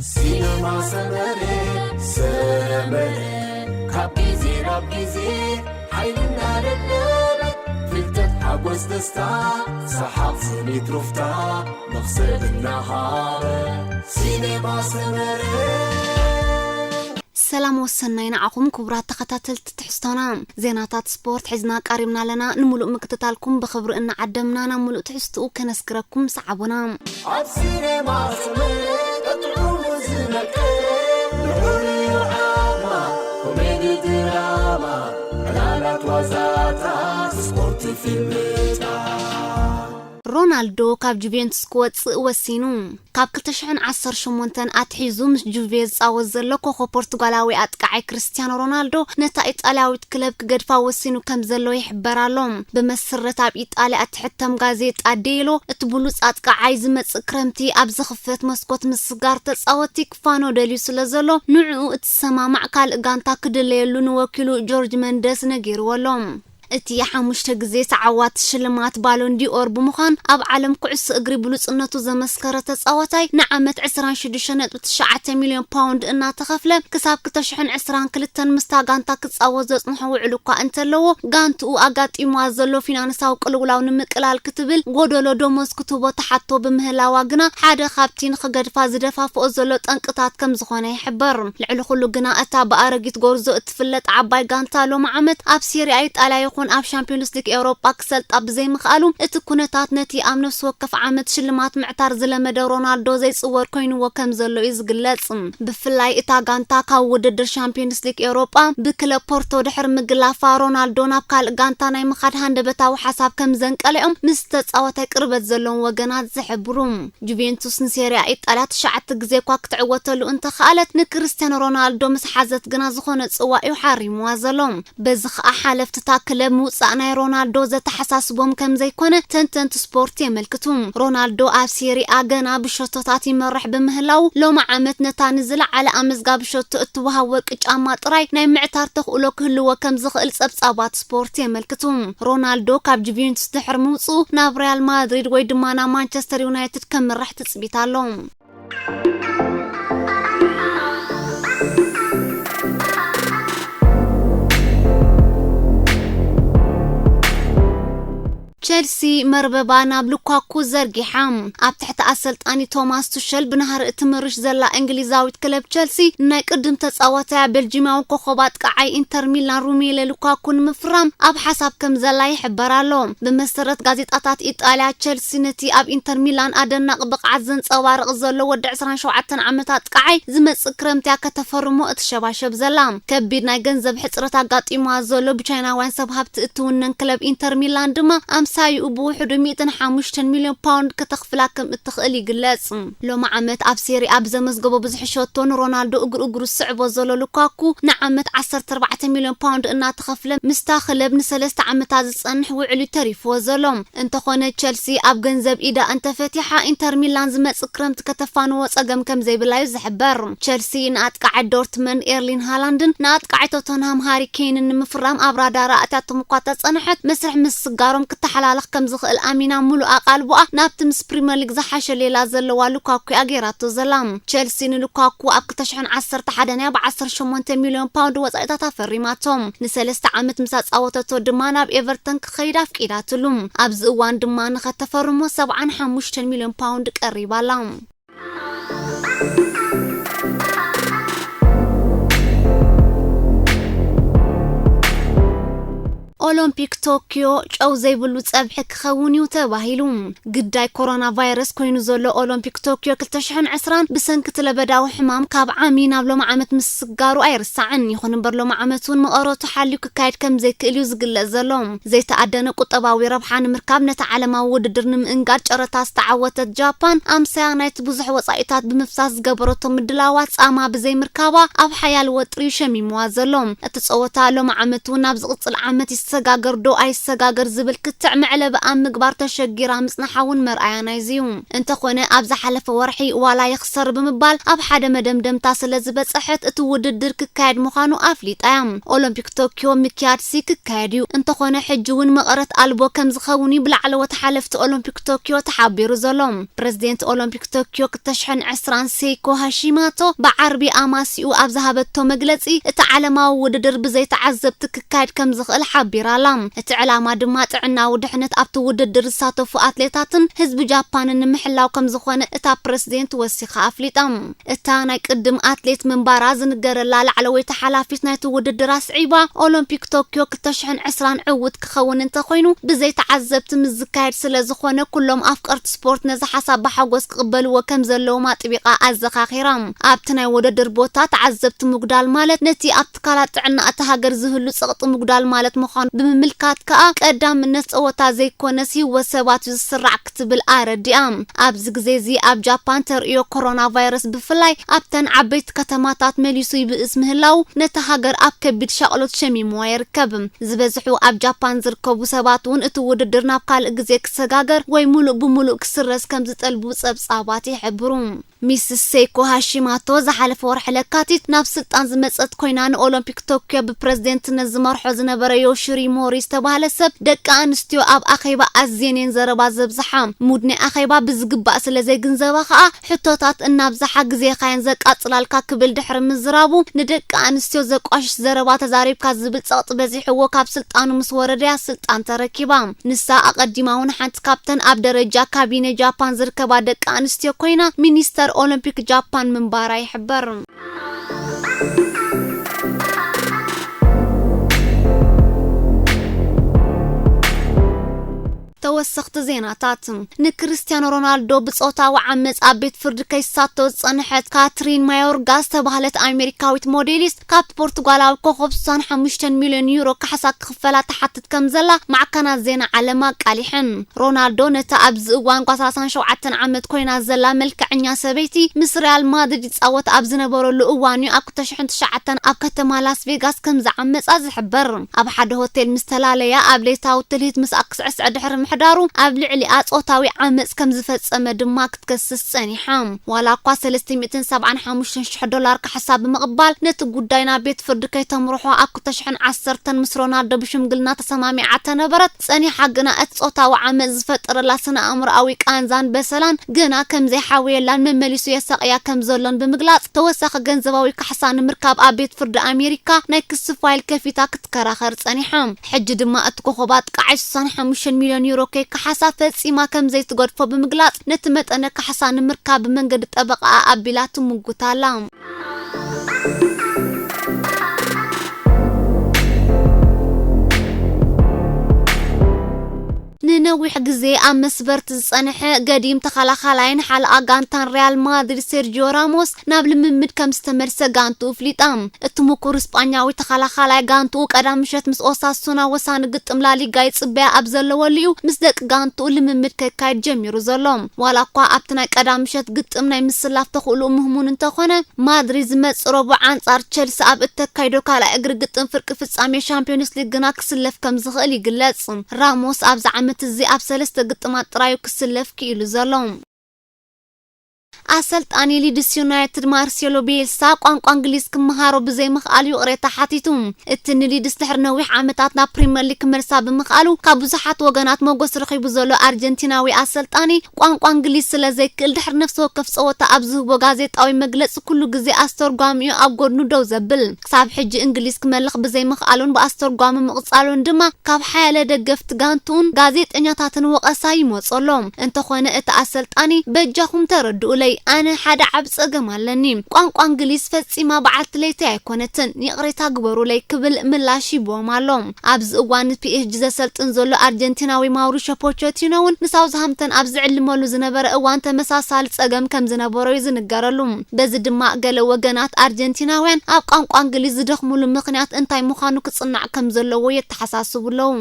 ሲነማ ሰመረ፣ ሰመረ፣ ካብ ግዜ ናብ ግዜ ሓይልና ደደበ፣ ፍልጠት፣ ሓጎስ፣ ደስታ፣ ሰሓቕ፣ ስኒት፣ ሩፍታ፣ መኽሰብ እናሃበ። ሲነማ ሰመረ። ሰላም ወሰናይ ንዓኹም ክቡራት ተኸታተልቲ ትሕዝቶና። ዜናታት ስፖርት ሒዝና ቀሪብና ኣለና። ንምሉእ ምክትታልኩም ብኽብሪ እናዓደምና ናብ ምሉእ ትሕዝትኡ ከነስግረኩም ሰዓቡና። ኣብ ሲነማ ሰመረ ጥዑሙ ዝመቀረ፣ ንሑር ድራማ፣ ኮሜዲ ድራማ፣ ዕላላት ዋዛታት፣ ስፖርት ፊልምታት። ሮናልዶ ካብ ጁቬንቱስ ክወጽእ ወሲኑ። ካብ ክልተ ሽሕን ዓሰርተ ሸሞንተን ኣትሒዙ ምስ ጁቬ ዝጻወት ዘሎ ኮኾብ ፖርቱጋላዊ ኣጥቃዓይ ክርስቲያኖ ሮናልዶ ነታ ኢጣልያዊት ክለብ ክገድፋ ወሲኑ ከም ዘሎ ይሕበር ኣሎ። ብመሰረት ኣብ ኢጣልያ እትሕተም ጋዜጣ ዴሎ፣ እቲ ብሉጽ ኣጥቃዓይ ዝመጽእ ክረምቲ ኣብ ዝኽፈት መስኮት ምስጋር ተጻወትቲ ክፋኖ ደልዩ ስለ ዘሎ፣ ንዕኡ እትሰማማዕ ካልእ ጋንታ ክድለየሉ ንወኪሉ ጆርጅ መንደስ ነጊርዎ ኣሎ። እቲ ሓሙሽተ ግዜ ተዓዋቲ ሽልማት ባሎን ዲኦር ብምዃን ኣብ ዓለም ኩዕሶ እግሪ ብሉጽነቱ ዘመስከረ ተጻዋታይ ንዓመት ዕስራን ሽዱሽተ ነጥቢ ትሽዓተ ሚልዮን ፓውንድ እናተኸፍለ ክሳብ ክልተ ሽሕን ዕስራን ክልተን ምስታ ጋንታ ክጻወት ዘጽንሖ ውዕል እኳ እንተለዎ፣ ጋንትኡ ኣጋጢምዋ ዘሎ ፊናንሳዊ ቅልውላው ንምቅላል ክትብል ጎደሎ ደሞዝ ክትህቦ ተሓቶ ብምህላዋ ግና ሓደ ካብቲ ንኽገድፋ ዝደፋፍኦ ዘሎ ጠንቅታት ከም ዝኾነ ይሕበር። ልዕሊ ኩሉ ግና እታ ብኣረጊት ጎርዞ እትፍለጥ ዓባይ ጋንታ ሎሚ ዓመት ኣብ ሴሪኣ ኢጣልያ ይኹን ኣብ ሻምፒዮንስ ሊግ ኤውሮጳ ክሰልጣ ብዘይምኽኣሉ እቲ ኩነታት ነቲ ኣብ ነፍሲ ወከፍ ዓመት ሽልማት ምዕታር ዝለመደ ሮናልዶ ዘይጽወር ኮይንዎ ከም ዘሎ እዩ ዝግለጽ። ብፍላይ እታ ጋንታ ካብ ውድድር ሻምፒዮንስ ሊግ ኤውሮጳ ብክለብ ፖርቶ ድሕሪ ምግላፋ ሮናልዶ ናብ ካልእ ጋንታ ናይ ምኻድ ሃንደበታዊ ሓሳብ ከም ዘንቀለኦም ምስ ተጻዋታይ ቅርበት ዘለዎም ወገናት ዝሕብሩ። ጁቬንቱስ ንሴሪያ ኢጣልያ ትሽዓተ ግዜ እኳ ክትዕወተሉ እንተኸኣለት፣ ንክርስቲያኖ ሮናልዶ ምስ ሓዘት ግና ዝኾነ ጽዋእ እዩ ሓሪምዋ ዘሎ። በዚ ኸኣ ሓለፍቲ እታ ክለብ ምውጻእ ናይ ሮናልዶ ዘተሓሳስቦም ከም ዘይኮነ ተንተንቲ ስፖርት የመልክቱ። ሮናልዶ ኣብ ሴሪኣ ገና ብሸቶታት ይመርሕ ብምህላው፣ ሎሚ ዓመት ነታ ንዝለዓለ ኣመዝጋቢ ሸቶ እትወሃብ ወርቂ ጫማ ጥራይ ናይ ምዕታር ተኽእሎ ክህልዎ ከም ዝኽእል ጸብጻባት ስፖርት የመልክቱ። ሮናልዶ ካብ ጁቬንቱስ ድሕሪ ምውጽኡ ናብ ሪያል ማድሪድ ወይ ድማ ናብ ማንቸስተር ዩናይትድ ከምርሕ ትጽቢት ኣሎ። ቸልሲ መርበባ ናብ ሉካኩ ዘርጊሓ። ኣብ ትሕቲ ኣሰልጣኒ ቶማስ ቱሸል ብናህሪ እትምርሽ ዘላ እንግሊዛዊት ክለብ ቸልሲ፣ ናይ ቅድም ተጻዋታያ ቤልጂማዊ ኮኸብ ኣጥቃዓይ ኢንተር ሚላን ሩሜለ ሉካኩ ንምፍራም ኣብ ሓሳብ ከም ዘላ ይሕበር ኣሎ። ብመሰረት ጋዜጣታት ኢጣልያ፣ ቸልሲ ነቲ ኣብ ኢንተር ሚላን ኣደናቂ ብቕዓት ዘንጸባርቕ ዘሎ ወዲ ዕስራን ሸውዓተን ዓመት ኣጥቃዓይ ዝመጽእ ክረምቲ እያ ከተፈርሞ እትሸባሸብ ዘላ። ከቢድ ናይ ገንዘብ ሕጽረት ኣጋጢምዋ ዘሎ ብቻይናውያን ሰብ ሃብቲ እትውነን ክለብ ኢንተር ሚላን ድማ ኣምሳይኡ ብውሕዱ ሚእትን ሓሙሽተን ሚልዮን ፓውንድ ከተኽፍላ ከም እትኽእል ይግለጽ። ሎሚ ዓመት ኣብ ሴሪኣ ብዘመዝገቦ ብዙሕ ሸቶ ንሮናልዶ እግሩ እግሩ ዝስዕቦ ዘሎ ሉካኩ ንዓመት ዓሰርተ ኣርባዕተ ሚልዮን ፓውንድ እናተኸፍለ ምስታ ክለብ ንሰለስተ ዓመታት ዝጸንሕ ውዕል እዩ ተሪፍዎ ዘሎ። እንተኾነ ቸልሲ ኣብ ገንዘብ ኢዳ እንተፈቲሓ ኢንተር ሚላን ዝመጽእ ክረምቲ ከተፋንዎ ጸገም ከም ዘይብላ እዩ ዝሕበር። ቸልሲ ንኣጥቃዓይ ዶርትመንድ ኤርሊን ሃላንድን ንኣጥቃዓይ ቶተንሃም ሃሪ ኬንን ንምፍራም ኣብ ራዳራ ኣትያቶም እኳ ተጸንሐት፣ መስርሕ ምስጋሮም ክተሓላለኽ ከም ዝኽእል ኣሚና ምሉእ ኣቓልቦኣ ናብቲ ምስ ፕሪምየር ሊግ ዝሓሸ ሌላ ዘለዋ ሉካኩ እያ ገይራቶ ዘላ። ቸልሲ ንሉካኩ ኣብ ክልተ ሽሕን ዓሰርተ ሓደን እያ ብ ዓሰርተ ሸሞንተ ሚልዮን ፓውንድ ወጻኢታት ኣፈሪማቶ። ንሰለስተ ዓመት ምስ ኣጻወተቶ ድማ ናብ ኤቨርተን ክኸይድ ኣፍቂዳትሉ። ኣብዚ እዋን ድማ ንኸተፈርሞ ሰብዓን ሓሙሽተን ሚልዮን ፓውንድ ቀሪባ ኣላ። ኦሎምፒክ ቶክዮ ጨው ዘይብሉ ጸብሒ ክኸውን እዩ ተባሂሉ። ግዳይ ኮሮና ቫይረስ ኮይኑ ዘሎ ኦሎምፒክ ቶክዮ ክልተ ሽሕን ዕስራን ብሰንኪ እቲ ለበዳዊ ሕማም ካብ ዓሚ ናብ ሎሚ ዓመት ምስጋሩ ኣይርሳዕን። ይኹን እምበር ሎሚ ዓመት እውን መቐረቱ ሓልዩ ክካየድ ከም ዘይክእል እዩ ዝግለጽ ዘሎ። ዘይተኣደነ ቁጠባዊ ረብሓ ንምርካብ ነቲ ዓለማዊ ውድድር ንምእንጋድ ጨረታ ዝተዓወተት ጃፓን፣ ኣምሳያ ናይቲ ብዙሕ ወጻኢታት ብምፍሳስ ዝገበረቶ ምድላዋት ጻማ ብዘይምርካባ ኣብ ሓያል ወጥሪ እዩ ሸሚምዋ ዘሎ። እቲ ጸወታ ሎሚ ዓመት እውን ናብ ዝቕጽል ዓመት ይሰጋገር ዶ ኣይሰጋገር ዝብል ክትዕ መዕለቢ ኣብ ምግባር ተሸጊራ ምጽናሓ እውን መርኣያ ናይዚ እዩ። እንተኾነ ኣብ ዝሓለፈ ወርሒ ዋላ ይኽሰር ብምባል ኣብ ሓደ መደምደምታ ስለ ዝበጸሐት እቲ ውድድር ክካየድ ምዃኑ ኣፍሊጣ እያ። ኦሎምፒክ ቶኪዮ ምክያድሲ ክካየድ እዩ። እንተኾነ ሕጂ እውን መቐረት ኣልቦ ከም ዝኸውን እዩ ብላዕለዎት ሓለፍቲ ኦሎምፒክ ቶኪዮ ተሓቢሩ ዘሎ። ፕረዚደንት ኦሎምፒክ ቶኪዮ ክልተ ሽሕን ዕስራን ሴይኮ ሃሺማቶ ብዓርቢ ኣማሲኡ ኣብ ዝሃበቶ መግለጺ፣ እቲ ዓለማዊ ውድድር ብዘይ ተዓዘብቲ ክካየድ ከም ዝኽእል ሓቢራ ኣላ። እቲ ዕላማ ድማ ጥዕናዊ ድሕነት ኣብቲ ውድድር ዝሳተፉ ኣትሌታትን ህዝቢ ጃፓንን ንምሕላው ከም ዝኾነ እታ ፕረዚደንት ወሲኻ ኣፍሊጣ። እታ ናይ ቅድም ኣትሌት ምንባራ ዝንገረላ ላዕለወይቲ ሓላፊት ናይቲ ውድድር ኣስዒባ፣ ኦሎምፒክ ቶኪዮ ክልተ ሽሕን ዕስራን ዕዉት ክኸውን እንተኾይኑ ብዘይ ተዓዘብቲ ምስ ዝካየድ ስለ ዝኾነ ኩሎም ኣፍቀርቲ ስፖርት ነዚ ሓሳብ ብሓጎስ ክቕበልዎ ከም ዘለዎም ኣጥቢቓ ኣዘኻኺራ። ኣብቲ ናይ ውድድር ቦታ ተዓዘብቲ ምጉዳል ማለት ነቲ ኣብ ትካላት ጥዕና እታ ሃገር ዝህሉ ጸቕጢ ምጉዳል ማለት ምዃኑ ብምምልካት ከኣ ቀዳምነት ጸወታ ዘይኮነስ ህይወት ሰባት እዩ ዝስራዕ ክትብል ኣረዲኣ። ኣብዚ ግዜ እዚ ኣብ ጃፓን ተርእዮ ኮሮና ቫይረስ ብፍላይ ኣብተን ዓበይቲ ከተማታት መሊሱ ይብእስ ምህላው ነታ ሃገር ኣብ ከቢድ ሻቕሎት ሸሚምዋ ይርከብ። ዝበዝሑ ኣብ ጃፓን ዝርከቡ ሰባት እውን እቲ ውድድር ናብ ካልእ ግዜ ክሰጋገር ወይ ሙሉእ ብሙሉእ ክስረዝ ከም ዝጠልቡ ጸብጻባት ይሕብሩ። ሚስስ ሴይኮ ሃሺማቶ ዝሓለፈ ወርሒ ለካቲት ናብ ስልጣን ዝመጸት ኮይና፣ ንኦሎምፒክ ቶኪዮ ብፕረዚደንትነት ዝመርሖ ዝነበረ ዮሽሪ ሞሪ ዝተባህለ ሰብ ደቂ ኣንስትዮ ኣብ ኣኼባ ኣዝየን እየን ዘረባ ዘብዝሓ። ሙድ ናይ ኣኼባ ብዝግባእ ስለ ዘይግንዘባ ከኣ ሕቶታት እናብዝሓ ግዜኻየን ዘቃጽላልካ ክብል ድሕሪ ምዝራቡ፣ ንደቂ ኣንስትዮ ዘቋሽሽ ዘረባ ተዛሪብካ ዝብል ጸቕጢ በዚሕዎ ካብ ስልጣኑ ምስ ወረደ እያ ስልጣን ተረኪባ። ንሳ ኣቐዲማ እውን ሓንቲ ካብተን ኣብ ደረጃ ካቢነ ጃፓን ዝርከባ ደቂ ኣንስትዮ ኮይና ሚኒስተር ኦሎምፒክ ጃፓን ምንባራ ይሕበር። ተወሰኽቲ ዜናታት። ንክርስቲያኖ ሮናልዶ ብጾታዊ ዓመጽ ኣብ ቤት ፍርዲ ከይሳቶ ዝጸንሐት ካትሪን ማዮርጋ ዝተባህለት ኣሜሪካዊት ሞዴሊስት፣ ካብ ፖርቱጋላዊ ኮኸብ ስሳን ሓሙሽተን ሚልዮን ዩሮ ካሕሳ ክኽፈላ ትሓትት ከም ዘላ ማዕከናት ዜና ዓለም ኣቃሊሐን። ሮናልዶ ነታ ኣብዚ እዋን ጓል ሰላሳን ሸውዓተን ዓመት ኮይና ዘላ መልክዐኛ ሰበይቲ፣ ምስ ሪያል ማድሪድ ይጻወት ኣብ ዝነበረሉ እዋን እዩ ኣብ ክልተ ሽሕን ትሽዓተን ኣብ ከተማ ላስ ቬጋስ ከም ዝዓመጻ ዝሕበር። ኣብ ሓደ ሆቴል ምስ ተላለያ፣ ኣብ ሌታዊ ትልሂት ምስኣ ክስዕስዕ ድሕሪ ምሕዳሩ፣ ኣብ ልዕሊኣ ጾታዊ ዓመጽ ከም ዝፈጸመ ድማ ክትከስስ ጸኒሓ። ዋላ እኳ ሰለስተ ሚእትን ሰብዓን ሓሙሽተን ሽሕ ዶላር ካሕሳ ብምቕባል፣ ነቲ ጉዳይ ናብ ቤት ፍርዲ ከይተምርሖ ኣብ ክልተ ሽሕን ዓሰርተን ምስ ሮናልዶ ብሽምግልና ተሰማሚዓ ተነበረት፣ ጸኒሓ ግና እቲ ጾታዊ ዓመጽ ዝፈጠረላ ስነ ኣእምሮኣዊ ቃንዛን በሰላን ገና ከም ዘይሓወየላን መመሊሱ የሳቕያ ከም ዘሎን ብምግላጽ፣ ተወሳኺ ገንዘባዊ ካሕሳ ንምርካብ ኣብ ቤት ፍርዲ ኣሜሪካ ናይ ክሲ ፋይል ከፊታ ክትከራኸር ጸኒሓ። ሕጂ ድማ እቲ ኮኸብ ኣጥቃዓይ ስሳን ሓሙሽተን ሚልዮን ዩሮ ከይከሓሳ ፈጺማ ከም ዘይትገድፎ ብምግላጽ፣ ነቲ መጠነ ካሕሳ ንምርካብ ብመንገዲ ጠበቓኣ ኣቢላ ትምጉት ኣላ። ንነዊሕ ግዜ ኣብ መስበርቲ ዝጸንሐ ገዲም ተኸላኻላይን ሓለቓ ጋንታን ሪያል ማድሪድ ሴርጂዮ ራሞስ ናብ ልምምድ ከም ዝተመልሰ ጋንትኡ ኣፍሊጣ። እቲ ምኩር ስጳኛዊ ተኸላኻላይ ጋንትኡ ቀዳም ምሸት ምስ ኦሳሱና ወሳኒ ግጥም ላሊጋ ይጽበያ ኣብ ዘለወሉ እዩ ምስ ደቂ ጋንትኡ ልምምድ ከካይድ ጀሚሩ ዘሎ። ዋላ እኳ ኣብቲ ናይ ቀዳም ምሸት ግጥም ናይ ምስላፍ ተኽእልኡ ምህሙን እንተኾነ፣ ማድሪድ ዝመጽእ ረቡዕ ኣንጻር ቸልሲ ኣብ እተካይዶ ካልኣይ እግሪ ግጥም ፍርቂ ፍጻሜ ሻምፒዮንስ ሊግ ግና ክስለፍ ከም ዝኽእል ይግለጽ። ራሞስ ኣብዚ ዓመት እዚ ኣብ ሰለስተ ግጥማት ጥራዩ ክስለፍ ክኢሉ ዘሎ። ኣሰልጣኒ ሊድስ ዩናይትድ ማርሴሎ ቤልሳ ቋንቋ እንግሊዝ ክመሃሮ ብዘይምኽኣሉ ይቕሬታ ሓቲቱ። እቲ ንሊድስ ድሕሪ ነዊሕ ዓመታት ናብ ፕሪምየር ሊግ ክመልሳ ብምኽኣሉ ካብ ብዙሓት ወገናት ሞገስ ረኺቡ ዘሎ ኣርጀንቲናዊ ኣሰልጣኒ፣ ቋንቋ እንግሊዝ ስለ ዘይክእል ድሕሪ ነፍሲ ወከፍ ጸወታ ኣብ ዝህቦ ጋዜጣዊ መግለጺ ኩሉ ግዜ ኣስተርጓሚኡ ኣብ ጎድኑ ደው ዘብል። ክሳብ ሕጂ እንግሊዝ ክመልኽ ብዘይምኽኣሉን ብኣስተርጓሚ ምቕጻሉን ድማ ካብ ሓያለ ደገፍቲ ጋንትኡን ጋዜጠኛታትን ወቐሳ ይመጾ ኣሎ። እንተኾነ እቲ ኣሰልጣኒ፣ "በጃኹም ተረድኡለይ፣ ኣነ ሓደ ዓቢ ጸገም ኣለኒ። ቋንቋ እንግሊዝ ፈጺማ በዓልቲ ለይተይ ኣይኮነትን፣ ይቕሬታ ግበሩለይ" ክብል ምላሽ ሂብዎም ኣሎ። ኣብዚ እዋን ንፒኤስጂ ዘሰልጥን ዘሎ ኣርጀንቲናዊ ማውሪሾ ፖቸቲኖ እውን ንሳውዝሃምተን ኣብ ዝዕልመሉ ዝነበረ እዋን ተመሳሳሊ ጸገም ከም ዝነበሮ እዩ ዝንገረሉ። በዚ ድማ ገለ ወገናት ኣርጀንቲናውያን ኣብ ቋንቋ እንግሊዝ ዝደኽሙሉ ምኽንያት እንታይ ምዃኑ ክጽናዕ ከም ዘለዎ የተሓሳስቡ ኣለዉ።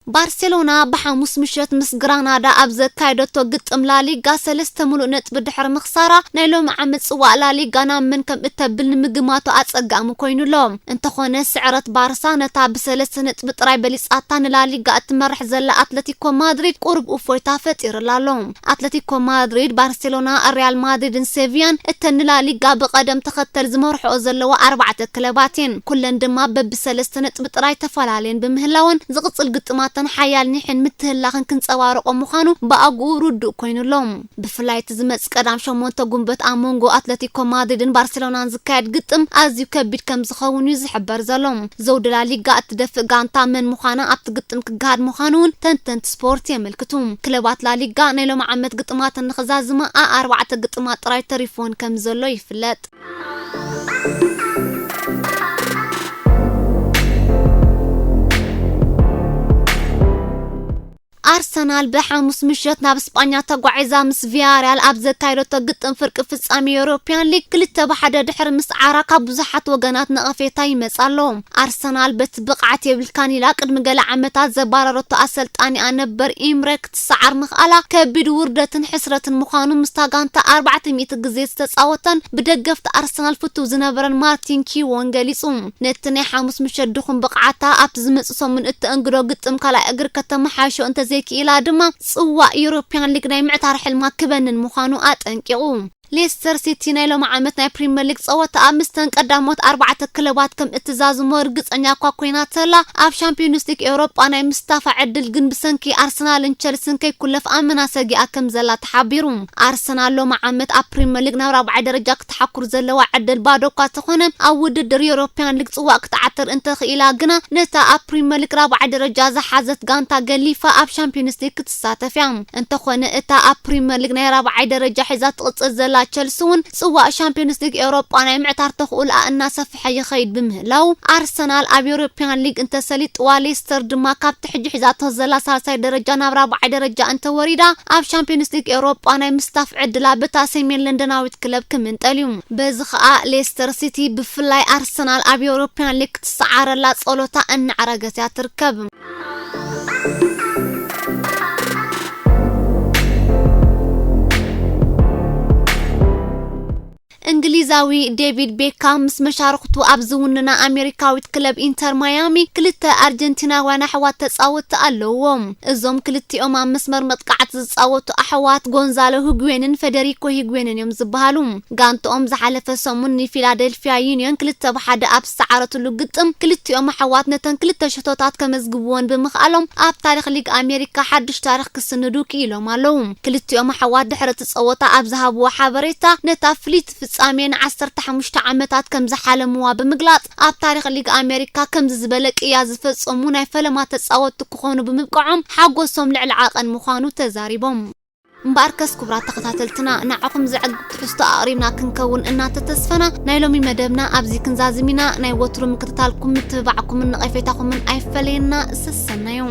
ባርሴሎና ብሓሙስ ምሸት ምስ ግራናዳ ኣብ ዘካየደቶ ግጥም ላሊጋ ሰለስተ ሙሉእ ነጥቢ ድሕሪ ምኽሳራ፣ ናይ ሎሚ ዓመት ጽዋእ ላሊጋ ናብ መን ከም እተብል ንምግማቱ ኣጸጋሚ ኮይኑ ኣሎ። እንተኾነ፣ ስዕረት ባርሳ ነታ ብሰለስተ ነጥቢ ጥራይ በሊጻታ ንላሊጋ እትመርሕ ዘላ ኣትለቲኮ ማድሪድ ቁሩብ እፎይታ ፈጢርላ ኣሎ። ኣትለቲኮ ማድሪድ፣ ባርሴሎና፣ ሪያል ማድሪድን ሴቪያን እተን ንላሊጋ ብቐደም ተኸተል ዝመርሕኦ ዘለዋ ኣርባዕተ ክለባት እየን። ኩለን ድማ በብሰለስተ ነጥቢ ጥራይ ተፈላለየን ብምህላወን፣ ዝቕጽል ግጥማተን ሓያል ኒሕን ምትህልላኽን ክንጸባረቖ ምዃኑ ብኣግኡ ርዱእ ኮይኑ ኣሎ። ብፍላይ እቲ ዝመጽእ ቀዳም ሸሞንተ ጉንበት ኣብ መንጎ ኣትለቲኮ ማድሪድን ባርሴሎናን ዝካየድ ግጥም ኣዝዩ ከቢድ ከም ዝኸውን እዩ ዝሕበር ዘሎ። ዘውዲ ላሊጋ እትደፍእ ጋንታ መን ምዃና ኣብቲ ግጥም ክገሃድ ምዃኑ እውን ተንተንቲ ስፖርት የመልክቱ። ክለባት ላሊጋ ናይ ሎሚ ዓመት ግጥማተን ንኽዛዝማ ኣርባዕተ ግጥማት ጥራይ ተሪፎን ከም ዘሎ ይፍለጥ። ኣርሰናል ብሓሙስ ምሸት ናብ ስጳኛ ተጓዒዛ ምስ ቪያሪያል ኣብ ዘካየደቶ ግጥም ፍርቂ ፍጻሜ ዩሮፕያን ሊግ ክልተ ብሓደ ድሕሪ ምስዓራ ካብ ብዙሓት ወገናት ነቐፌታ ይመጽ ኣሎ። ኣርሰናል በቲ ብቕዓት የብልካን ኢላ ቅድሚ ገለ ዓመታት ዘባረረቶ ኣሰልጣኒኣ ነበር ኢምሬ ክትሰዓር ምኽኣላ ከቢድ ውርደትን ሕስረትን ምዃኑ ምስታ ጋንታ ኣርባዕተ ሚእቲ ግዜ ዝተጻወተን ብደገፍቲ ኣርሰናል ፍቱው ዝነበረን ማርቲን ኪዎን ገሊጹ። ነቲ ናይ ሓሙስ ምሸት ድኹም ብቕዓታ ኣብቲ ዝመጽእ ሰሙን እተኣንግዶ ግጥም ካልኣይ እግሪ ከተመሓይሾ እንተዘይክኢላ ድማ ጽዋእ ዩሮፕያን ሊግ ናይ ምዕታር ሕልማ ክበንን ምዃኑ ኣጠንቂቑ። ሌስተር ሲቲ ናይ ሎሚ ዓመት ናይ ፕሪምየር ሊግ ጸወታ ኣብ ምስተን ቀዳሞት ኣርባዕተ ክለባት ከም እትዛዝሞ ርግጸኛ እኳ ኮይና ተላ፣ ኣብ ሻምፒዮንስ ሊግ ኤውሮጳ ናይ ምስታፋ ዕድል ግን ብሰንኪ ኣርሰናልን ቸልስን ከይኩለፍ ኣመና ሰጊኣ ከም ዘላ ተሓቢሩ። ኣርሰናል ሎሚ ዓመት ኣብ ፕሪምየር ሊግ ናብ ራብዓይ ደረጃ ክትሓኩር ዘለዋ ዕድል ባዶ እኳ ተኾነ፣ ኣብ ውድድር ዩሮፕያን ሊግ ጽዋእ ክትዓትር እንተኽኢላ ግና ነታ ኣብ ፕሪምየር ሊግ ራብዓይ ደረጃ ዝሓዘት ጋንታ ገሊፋ ኣብ ሻምፒዮንስ ሊግ ክትሳተፍ እያ። እንተኾነ እታ ኣብ ፕሪምየር ሊግ ናይ ራብዓይ ደረጃ ሒዛ ትቕጽል ዘላ ቸልሲ እውን ጽዋእ ሻምፒዮንስ ሊግ ኤውሮጳ ናይ ምዕታር ተኽእሎኣ እናሰፍሐ ይኸይድ ብምህላው ኣርሰናል ኣብ ዩሮፕያን ሊግ እንተሰሊጥዋ፣ ሌስተር ድማ ካብቲ ሕጂ ሒዛቶ ዘላ ሳልሳይ ደረጃ ናብ ራብዓይ ደረጃ እንተወሪዳ ኣብ ሻምፒዮንስ ሊግ ኤውሮጳ ናይ ምስታፍ ዕድላ በታ ሰሜን ለንደናዊት ክለብ ክምንጠል እዩ። በዚ ኸኣ ሌስተር ሲቲ ብፍላይ ኣርሰናል ኣብ ዩሮፕያን ሊግ ክትሰዓረላ ጸሎታ እናዕረገት እያ ትርከብ። እንግሊዛዊ ዴቪድ ቤካም ምስ መሻርኽቱ ኣብ ዝውንና ኣሜሪካዊት ክለብ ኢንተር ማያሚ ክልተ ኣርጀንቲናውያን ኣሕዋት ተጻወትቲ ኣለውዎ። እዞም ክልቲኦም ኣብ መስመር መጥቃዕቲ ዝጻወቱ ኣሕዋት ጎንዛሎ ሂጉዌንን ፌደሪኮ ሂጉዌንን እዮም ዝበሃሉ። ጋንትኦም ዝሓለፈ ሰሙን ንፊላደልፊያ ዩኒዮን ክልተ ብሓደ ኣብ ዝሰዓረትሉ ግጥም ክልቲኦም ኣሕዋት ነተን ክልተ ሸቶታት ከመዝግብወን ብምኽኣሎም ኣብ ታሪኽ ሊግ ኣሜሪካ ሓድሽ ታሪኽ ክስንዱ ክኢሎም ኣለዉ። ክልቲኦም ኣሕዋት ድሕሪ እቲ ጸወታ ኣብ ዝሃብዎ ሓበሬታ ነታ ፍልይቲ ፍጻሜ ንዓሰርተ ሓሙሽተ ዓመታት ከም ዝሓለምዋ ብምግላጽ ኣብ ታሪኽ ሊግ ኣሜሪካ ከምዚ ዝበለ ቅያ ዝፈጸሙ ናይ ፈለማ ተጻወትቲ ክኾኑ ብምብቅዖም ሓጎሶም ልዕሊ ዓቐን ምዃኑ ተዛሪቦም። እምበኣርከስ ክቡራት ተኸታተልትና ንዓኹም ዘዕግብ ትሕዝቶ ኣቕሪብና ክንከውን እናተተስፈና ናይ ሎሚ መደብና ኣብዚ ክንዛዝም ኢና። ናይ ወትሩ ምክትታልኩም ምትብባዕኩምን ነቐፌታኹምን ኣይፈለየና። ሰሰናዩ።